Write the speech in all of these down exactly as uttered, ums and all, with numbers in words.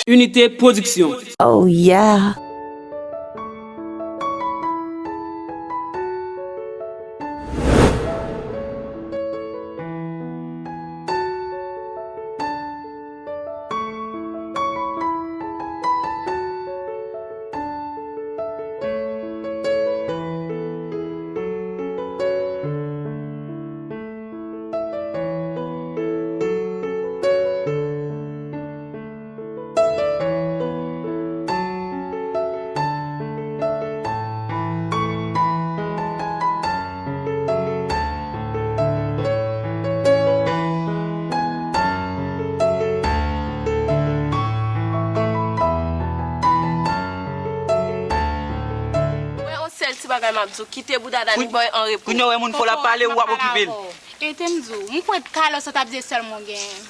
Unité Production. Oh yeah. Wè yon sèl ti bagay m ap di w, kite bouda Dani bòy an repo. Kounye a w wè moun fò l ap pale, ou ap okipe l. E te m di w, m kwè Carlos sa t ap di sèlman w genyen.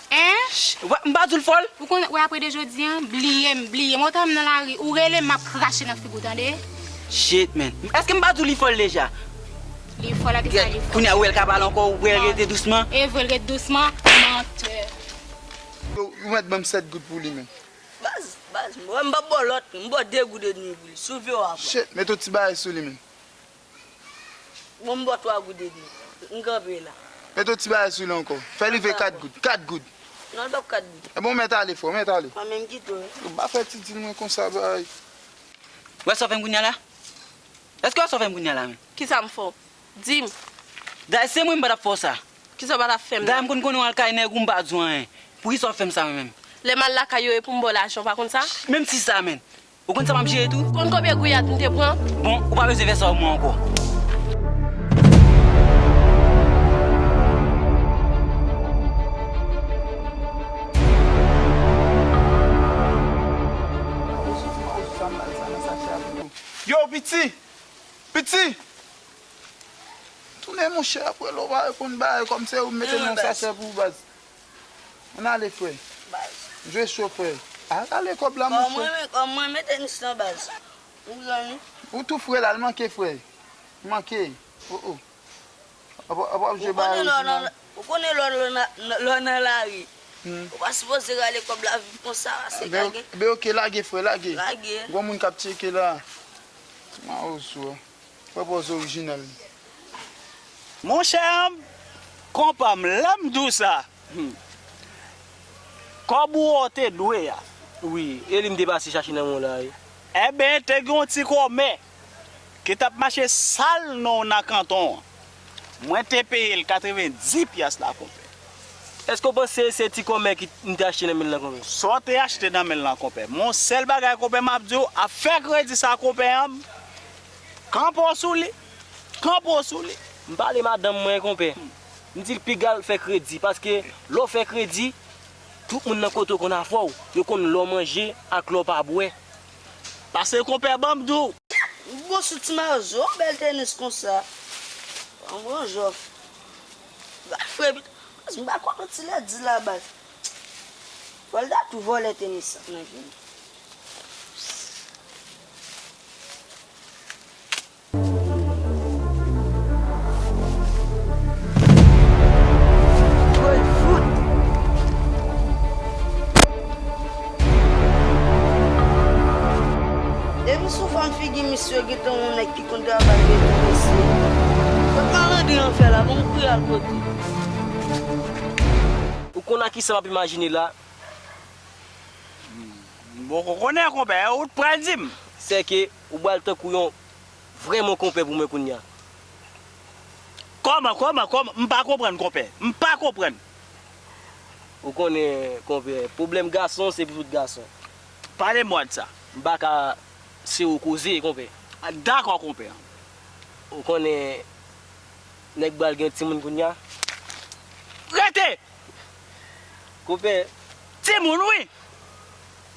Hein? Ch-, wè, m pa di w l fò l. Ou konn, wè, apre de jodi a, bliye m, bliye m. Ou ta m nan lari, ou rele m, m ap krache nan figi w, tande? Shit, man. Èske m pa di w li fò l deja? Li fò l, a te sa, li fò l. Kounye a, ou wè l ka pale ankò, ou wè l rete dousman? E vre, l ret dousman, mantè. Yo, ou mèt ban m sèt goud pou li, men. Baz, baz, m p ap ba w lòt, m ba w de goud edmi pou li. Si w vle, w a pran. Shit, met yon ti bagay sou li, men. Bon, m ba w twa goud edmi. M kanpe la. Met yon ti bagay sou li ankò. Fè l rive kat goud. Kat goud. Non, l p ap kat goud. E bon, mèt ale, frè, mèt ale. Mwen menm kite w. Yo, pa fè ti dil mwen konsa, bay. Wè sa w fè m kounye a la? Èske w wè sa w fè m kounye a la, men? Kisa m fè w? Di m. Dayè, se mwen m pa t ap fè w sa. Kisa w pa t ap fè m nan? Dayè, m konn konnen w al kay nèg ou m pa di w anyen. Poukisa w ap fè m sa, mwen menm? Lè m al lakay yo, e pou m ba w lajan, w pa konn sa? Menm si sa, men. Ou konn sa m ap jere tou? Konn konbyen gouyad m te pran? Bon, ou pa bezwen fè sa pou mwen ankò. Yo, piti! Piti! Tounen, monchè, apre lè w pa reponn bagay kòm se ou m mete nan sachè pou ou, baz. Ann ale, frè. Baz. Jwe cho, frè. A, ale kòb la, monchè. Kòm mwen, kòm mwen mete tenis lan, baz. Ou grann wi. Ou tou fre la, l manke, frè. Manke. Oh, oh. Apa, apa, jwe bagay orijinal. Ou konnen lè w nan, lè w nan lari. Hmm. Ou pa sipoze rale kòb la viv konsa, se kage. Ben, ok, lage, frè, lage. Lage. Gwo moun k ap tcheke la. Ti mawozo. Pwopòz orijinal. Monchè, konpa m, lè m di w sa, hmm, kòb ou wè w te dwe a. Wi, e li m te pase chache nan men w la, wi. Enben, te gen yon ti kòmè ki t ap mache sal non w nan kanton an. Mwen te peye l katrevenndis pyas la, konpè. Èske w panse se ti kòmè ki m te achte nan men l lan, konpè? Sa w te achte nan men l lan, konpè. Men yon sèl bagay, konpè, m ap di w, afè kredi sa, konpè an, kanpe w sou li. Kanpe w sou li. M pale madanm mwen, konpè. M di l piga l fè kredi, paske lè w fè kredi, tout moun nan kote w konn afè w. Yo konn lè w manje ak lè w pa bwè. Pase, konpè, ban m di w. Bon sou ti mawozo, yon bèl tenis konsa. Yon bon jòf. Gad frè pita. Baz, m pa konn yon ti lèdi la, baz. Vòlda tou vòlè tenis sa nan vi m. Depi sou fòm figi misye, gentan yon nèg ki konn travay rete mesye. Sa malandren an fè la, bon, m kouri al kote. Ou konn a kisa m ap imajine la? M poko konnen, konpè, ou t pral di m. Sèke ou pral tankou yon vrèman konpè pou mwen kounye a. Kòman, kòman, kòman? M pa konprann, konpè. M pa konprann. Ou konnen, konpè, pwoblèm gason se pou tout gason. Pale mwa de sa. M pa ka sere w koze, konpè. A, dakò, konpè. Ou konnen, nèg pral gen timoun kounye a. Rete! Konpè. Timoun, wi!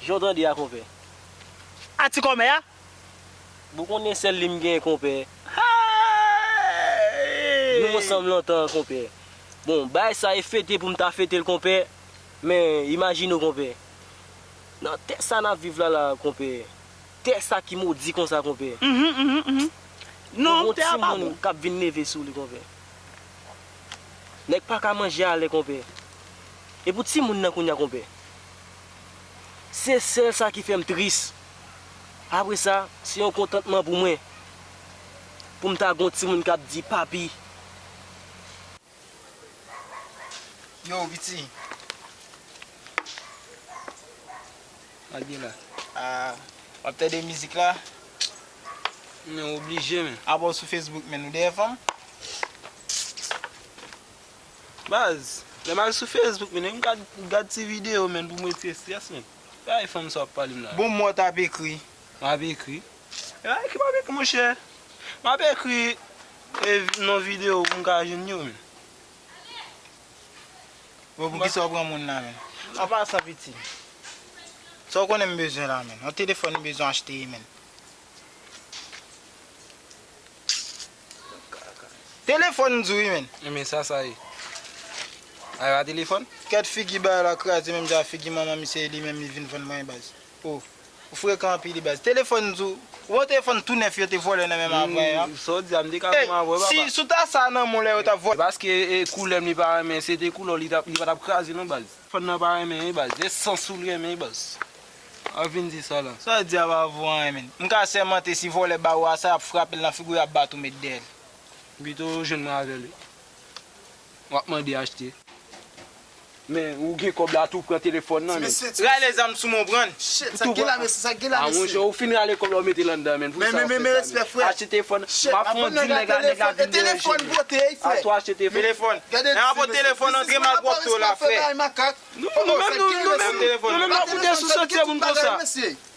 Jan w tande a, konpè. A ti kòmè a? Bon, konnen sèl li m gen, konpè. Hey! Nou ansanm lontan, konpè. Bon, bagay sa e fete pou m ta fete l, konpè. Men, imajine w, konpè. Nan tè sa n ap viv la, la, konpè. Tè sa ki modi konsa, konpè. Mhm, mhm, mhm. Non, tè a pa bon. Pou yon timoun k ap vin leve sou li, konpè. Nèg pa ka manje alè, konpè. E pou timoun nan kounye a, konpè. Se sèl sa ki fè m tris. Apre sa, se yon kontantman pou mwen, pou m ta gon timoun k ap di papi. Yo, piti. Sa k gen la? Ah, w ap tande mizik la? Men oblije, men. Apa w sou Facebook, men ou dèyè fanm? Baz, lè m al sou Facebook, men, m gad, gad ti videyo, men, pou m retire estrès, men. Gade fanm sa w ap pale m la. Bon, m wè w t ap ekri. M ap ekri? E pa ekri m ap ekri, monchè. M ap ekri, e, non videyo pou m ka jwenn yo, men. Bon, poukisa w pran moun la, men? An pasan, piti. Sa w konnen m bezwen la, men? Yon telefòn m bezwen achte, men. Telefòn m di w wi, men. Enben, sa, sa ye. A, e pa telefòn? Kèt figi bagay la kraze, menm jan figi manman misye, li menm li vin vann mwen, baz. Oh. Ou frekan anpil, wi, baz. Telefòn m di w, ou wè telefòn tou nèf yo te vòlè nan men m avanyè a? Hmm, sa w di a, m te ka goumen avè w, papa. Si, si w ta sa nan men w lè yo t ap vòlè. Paske, e, koulè m li pa renmen, se te koulè w li t ap, li pa t ap kraze non, baz. Fanm nan pa renmen, wi, baz. E sans ou l renmen, wi, baz. A vin di sa la. Sa w di a pa vo anyen, men. M ka sèmante si vòlè ba ou a sa, y ap frape l nan figi w, y ap bat ou met dèyè l. Pito w jwenn mwen avè l, wi. W ap mande achte. Men, ou gen kòb la tou, pran telefòn nan, men. Rale zam sou mwen, w konprann? Shit, sa k gen la, mesye, sa k gen la, mesye? A, monchè, ou fin rale kòb la, ou mete l anndan, men. Men, men, men, respè, frè. Achte telefòn. M ap fè yon dil, nèg la, nèg la vin dèyè jezi. Telefòn pote, wi, frè. Ato achte telefòn. Telefòn. Gade, nan apot telefòn, antre malpwòpte w la, frè. Nou, nou menm, nou, nou menm, nou menm, n ap moute sou santye moun konsa.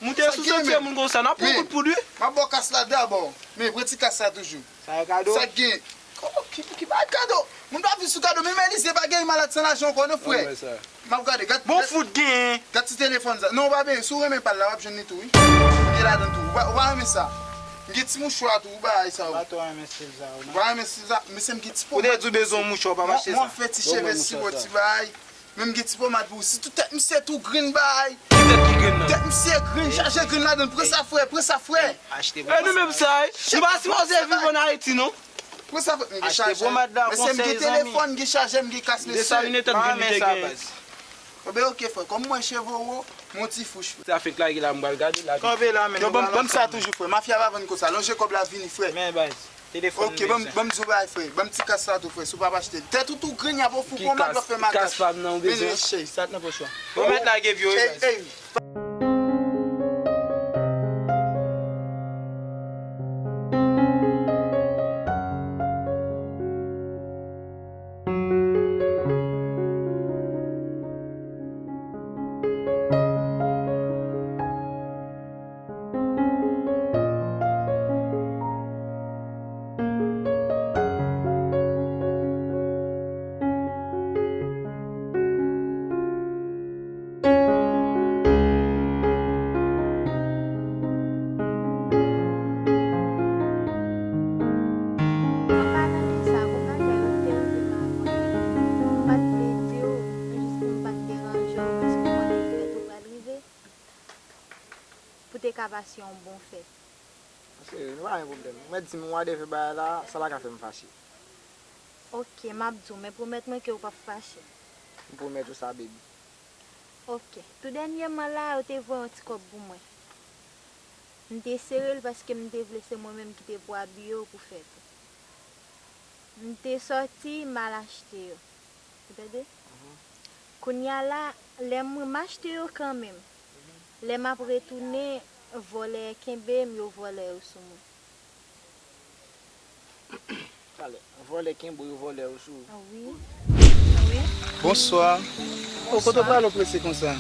Moute sou santye moun konsa, n ap pran kout poud, wi. M ap ba w kas la dabò. Men, pran ti kas la toujou. Sa e kado? Sa k gen? Ki, ki bagay kado? Moun pa viv sou kado, menm Elize pa gen malad san lajan ankò non, frè. M ap gade, gad, bon, fout gen. Gad ti telefòn sa. Non, w pa benyen, si w renmen pa l la, w ap jwenn li tou, wi. Li ladan tou. Ou pa, ou pa renmen sa. M gen ti mouchwa tou, ou bay sa, wi. M pa twò renmen stil sa, wi, non. Ou pa renmen stil sa? Mesye, m gen ti pomad. Ou te di w bezwen yon mouchwa, w pa achte sa. Mwen fè ti cheve siro, ti bagay. Men m gen ti pomad pou ou. Sitou tèt misye tou grenn bay. Ki tèt ki grenn nan? Tèt misye grenn, chaje grenn ladan l. Pran sa, frè, pran sa, frè. Achte pou mwen. E nou menm sa, wi. Nou pa sipoze viv ann Ayiti, non. Pran sa, frè. M gen chaje. Achte pomad la, konsèy zanmi. Mesye, m gen telefòn, m gen chaje, m gen kas, mesye. Desaline tèt grenn li te gen. Enben, oke, frè. Kòm mwen cheve wo, m on ti fouch, frè. Trafik la, ki la, m pral gade la. Kanpe la, men. Yo, ban m sa toujou, frè. Mafya pa vann konsa. Lonje kòb la, vini, frè. Men, baz. Telefòn m bezwen. Ok, ban m, ban m di w bagay, frè. Ban m ti kas la tou, frè, si w pa achte l. Tèt ou tou grenn, y ap ofri w pomad, w ap fè makak. Ki kas pa m nan ou bezwen? Men, cheri, sa k nan pòch ou a. Bon, mèt lage vye w, wi, baz. An palan de sa, gon bagay ou te rive m avan. M pa t vle di w, men jis pou m pa t deranje w, paske m konnen trè tou pral rive, pou te ka pase yon bon fèt. Cheri, nou pa gen pwoblèm. Ou mèt di m whatever bagay la, sa pa ka fè m fache. Ok, m ap di w, men pwomèt mwen ke w p ap fache. M pwomèt ou sa, baby. Ok. Tou dènyèman la, yo te voye yon ti kòb pou mwen. M te sere l paske m te vle se mwen menm ki te pou abiye w pou fèt ou. M te sòti, m al achte yo. Ou tande? Mhm. Kounye a la, lè m, m achte yo kanmenm. Mhm. Lè m ap retounen, vòlè kenbe m, yo vòlè yo sou mwen. Talè, vòlè kenbe w, yo vòlè yo sou ou. Ah, wi. Ah, wi. Bonswa. O, kote w prale w prese konsa?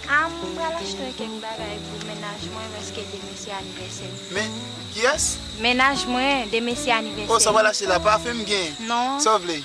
Ah, m pral achte kèk bagay pou mennaj mwen, paske demen se anivèsè. Men, kiyès? Mennaj mwen, demen se anivèsè. O, sa w pral achte la, pafen m gen? Non. Sa w vle?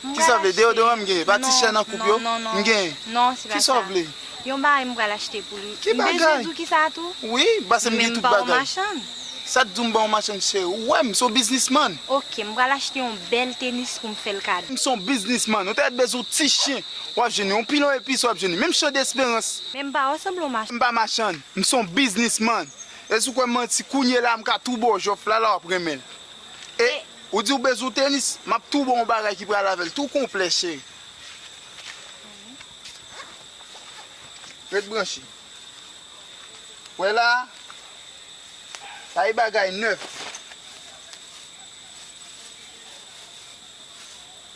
Kisa w vle? Deyodoran m gen? Pati chè nan koup yo? M gen? Non, se pa sa. Kisa w vle? Yon bagay m pral achte pou li. Ki bagay? M bezwen di w kisa tou? Wi, pase m gen tout bagay. Men m pa yon machann. Sa k di w m pa yon machann, cheri? Ou wè m, m se yon biznismann. Ok, m pral achte yon bèl tenis pou m fè l kado. M se yon biznismann. Ou te mèt bezwen yon ti chen, w ap jwenn li. Yon pilon epis, w ap jwenn li. Menm chan desperans. Men m pa wè w sanble yon machann. M pa machann. M se yon biznismann. E si w kwè m manti, kounye la, m ka tou ba w jòf la, la w ap renmen l. E ou di w bezwen tenis, m ap tou ba w yon bagay ki pral avè l tou konplè, cheri. Ret branche. Wè la, sa e bagay nèf.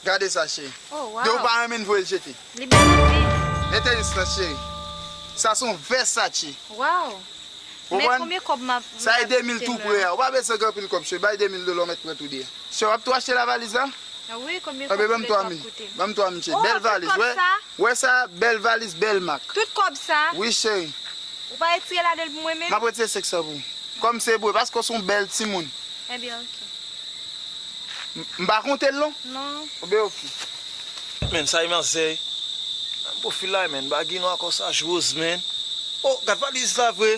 Gade sa, cheri. Oh, wow. Depi w pa renmen l, voye l jete. Li bèl anpil. Mete l isit, cheri. Sa se yon Versace. Wow. Men konbyen kòb m ap, sa e de mil tou prè a. Ou pa bezwen gen anpil kòb, cheri. Bay de mil dola, w mèt pran tou de a. Cheri, w ap tou achte la valiz la? Ah wi, konbyen kòb valiz la ap koute? Ban m twa mil, cheri. Bèl valiz, wè. Wè sa, bèl valiz, bèl mak. Tout kòb sa? Wi, cheri. Ou pa retire ladan l pou mwen menm? M ap retire senk san pou ou. Kòm se pou ou, paske w se yon bèl timoun. Ebyen, oke. M, m pa konte l non? Non. Ebyen, oke. Men, sa e manzè. Menm pwofil la, men, bagay nwa konsa, jwoz, men. Oh, gad valiz la vre.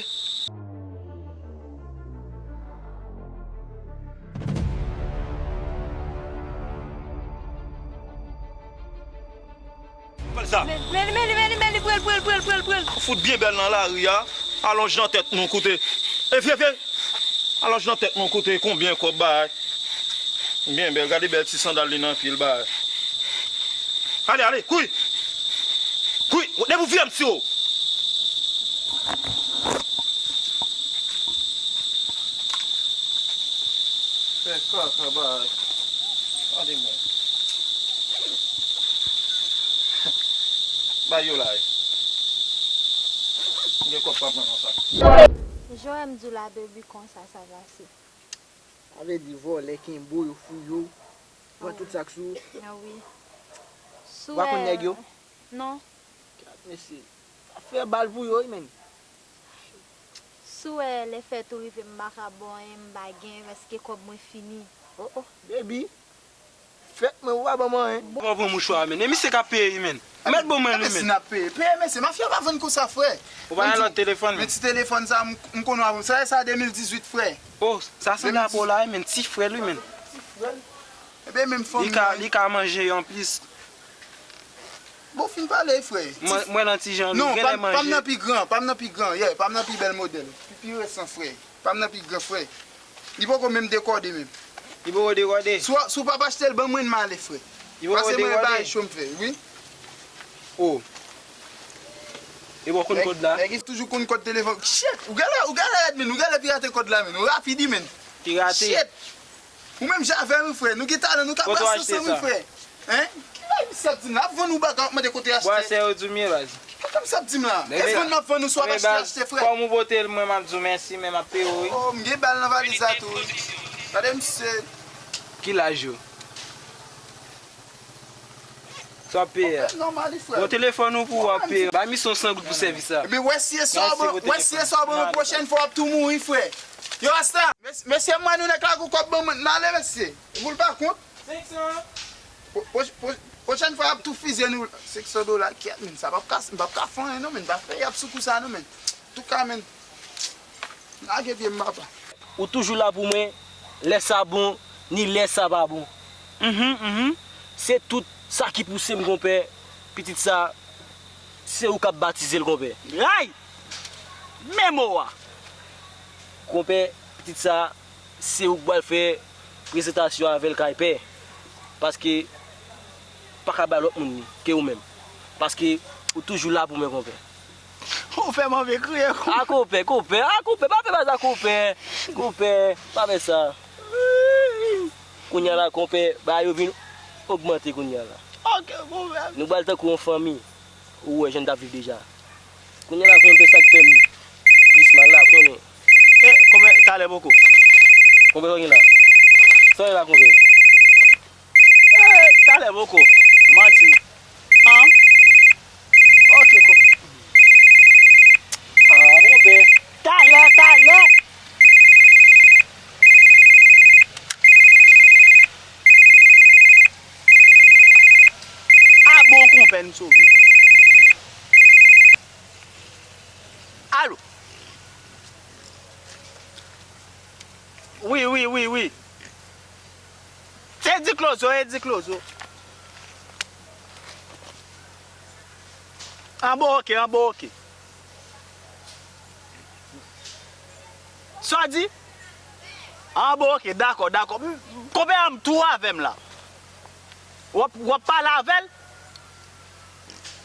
Pral sa. Men, men, men, men, men, men, li pral, pral, pral, pral, pral. Fout byen bèl nan lari a. Alonj nan tèt nou, koute. E vye, vye. Alonj nan tèt nou, koute. Konbyen kòb bagay? Byen bèl. Gade bèl ti sandal li nan pye l, bagay. Ale, ale, kouri. Kouri. Depi w vye m tire w. Fè kaka, bagay. Tande mwen. Bay yo la, wi. M gen kòb pa pran nan sa. Jan m di w la, baby, konsa sa pase. Sa vle di vòlè kenbe w, yo fouye w, pran tout sa k sou ou. Ah wi. Ou pa konn nèg yo? Non. Gad mesye, sa fè bal pou yo wi, menn. Si w wè lè fèt ou rive, m pa ka ba w anyen, m pa gen, paske kòb mwen fini. Oh, oh, baby. Fèt mwen, ou pa ban m anyen. Ou pa pran mouchwa a, menn. E misye k ap peye, menn. Mèt bon, menn, wi, menn. N ap peye. Peye, mesye. Mafya pa vann konsa, frè. Ou pa gen lòt telefòn, menn? Men ti telefòn sa, m, m konn w ap, sa, sa de mil dizuit, frè. Oh, sa sanble a pa w la, wi, menn. Ti frè l, wi, menn. Ti frè l. Ebyen, menm fanmi. Li ka, li ka manje anplis. Bon, fin pale, frè. Mwen, mwen nan ti jan li genlè manje. Non, pa m nan pi gran, pa m nan pi gran, yeah, pa m nan pi bèl modèl. Pi, pi resan, frè. Pa m nan pi gran, frè. Li poko menm dekòde menm. Li poko dekòde? Si w, si w p ap achte l ban mwen, m ale, frè. Li poko dekòde? Pase mwen bay cho m fè, wi. Oh. E bon, konn kòd la? Nèg, nèg toujou konn kòd telefòn. Shit! Ou genlè, ou genlè rèd, menn. Ou genlè pirate kòd la, menn. Ou rapid, wi, menn. Pirate? Shit! Ou menm jan avè m, wi, frè. Nou gen talan, nou ka pase ansanm, wi, frè. Hein? Ki bagay misye ap di m la? Ap vann ou bagay, w ap mande kote achte. Bwasè yo di w m ye, baz. Kòman misye ap di m la? Èske m ap vann ou swa m achte, achte, frè? Kòm ou pote l, mwen m ap di w mèsi, men m ap peye w, wi. Oh, m gen bal nan valiz la tou, wi. Gade misye. Ki laj yo? Sa w ap peye a? Nòmal, wi, frè. Bon, telefòn ou pou w ap peye. Ba misye yon san goud pou sèvis la. Ebyen, wè si e sa w ban, wè si e sa w ban mwen, pwochèn fwa w ap tou mouri, frè. Yo, Rasta. Mes-, mesye, m wè nou nèk la gon kòb ban mwen. N ale, mesye. Pou l pa kont. Senk san. Pwo-, pwo-, pwo-, pwochèn fwa, y ap tou fizye nou. Senk san dola, kyèt, menn, sa p ap ka, m p ap ka fè anyen, non, menn, pa fè y ap sou kou sa, non, menn. Antouka, menn, lage pye m, papa. Ou toujou la pou mwen, lè sa bon, ni lè sa pa bon. Mhm, mhm. Se tout sa ki pouse m, konpè, pitit sa, se ou k ap batize l, konpè. Ray! Men mo a! Konpè, pitit sa, se ou k pral fè prezantasyon avè l kay pè. Paske pa ka bay lòt moun li ke ou menm. Paske ou toujou la pou mwen, konpè. Ou fè m anvi kriye, konpè. A konpè, konpè, a konpè, pa fè bagay sa, konpè. Konpè, pa fè sa. Kounye a la, konpè, bagay yo vin ogmante kounye a la. Ok, konpè. Nou pral tankou yon fanmi. Ou wè jan n t ap viv deja. Kounye a la, konpè, sa k fè m plis mal la, konnen. E, konpè, talè poko. Konpè, sa w gen la? Sa w gen la, konpè? E, talè poko. Manti. An? Ok, konpè. Ah, konpè. Talè, talè. A bon, konpè, n sove. Alo. Wi, wi, wi, wi. Se di klozo, e di klozo. An bon, oke, an bon, oke. Sa w di? An bon, oke, dakò, dakò. Konpè a m tou avè m la. W ap, w ap pale avè l?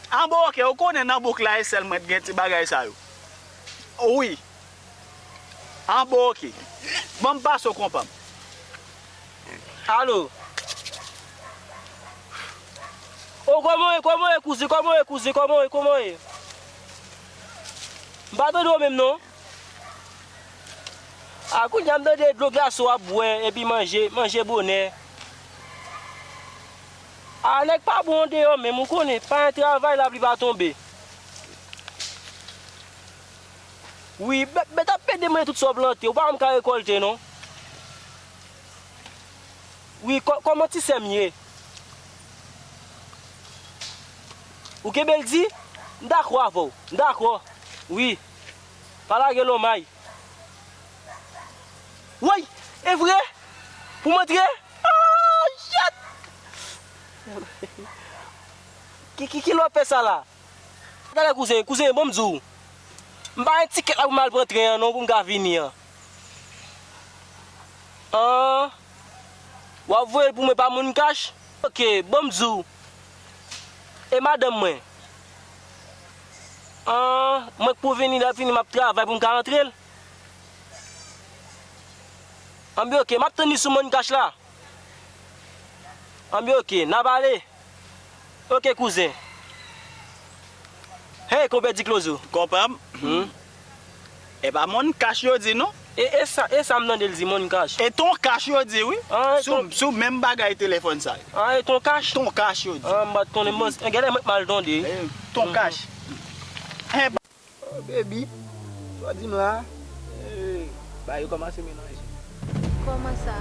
An bon, oke, ou konnen nan bouk la, e sèl mwen t gen ti bagay sa yo. Wi. An bon, oke. Ban m pase w, konpa m. Alo. O, kòman w ye, kòman w ye, kouzen, kòman w ye, kouzen, kòman w ye, kòman w ye? M pa tande w menm, non. A, kounye a m tande dlo glase w ap bwè, epi manje, manje bonè. A, nèg pa bon deyò menm, ou konnen, pa gen travay, lapli pa tonbe. Wi, bèt, bèt ap pede manje tout sa w plante, ou pa janm ka rekòlte, non. Wi, kò-, kòman ti sè m ye? Ou kenbe l di? M dakò avè w, m dakò. Wi. Pa lage lonmay. Woy! E vre? Pou m antre? Ah, shit! Ki, ki, ki lè w fè sa la? Gade kouzen, kouzen, ban m di w. M pa gen tikèt la pou m al pran tren an non, pou m ka vini an. An, w ap voye l pou mwen pa MonCash? Oke, ban m di w. E madanm mwen? An, mwen k pou vini, l ap vini, m ap travay pou m ka rantre l. Anben, oke, m ap tann li sou MonCash la. Anben, oke, n a pale. Oke, kouzen. Hey, konpè Di Klozo. Konpè m. Hmm? E pa MonCash yo di, non? E, e sa, e sa m tande l di, MonCash. E Ton Cash yo di, wi. Ah, e sou, ton, sou menm bagay telefòn sa yo. Ah, e Ton Cash? Ton Cash yo di. Ah, m pa t konnen, mwen, genlè mwen k mal tande. E, Ton Cash. E, Oh, baby, sa w di m la? Eh, bagay yo kòmanse melanje. Kòman sa?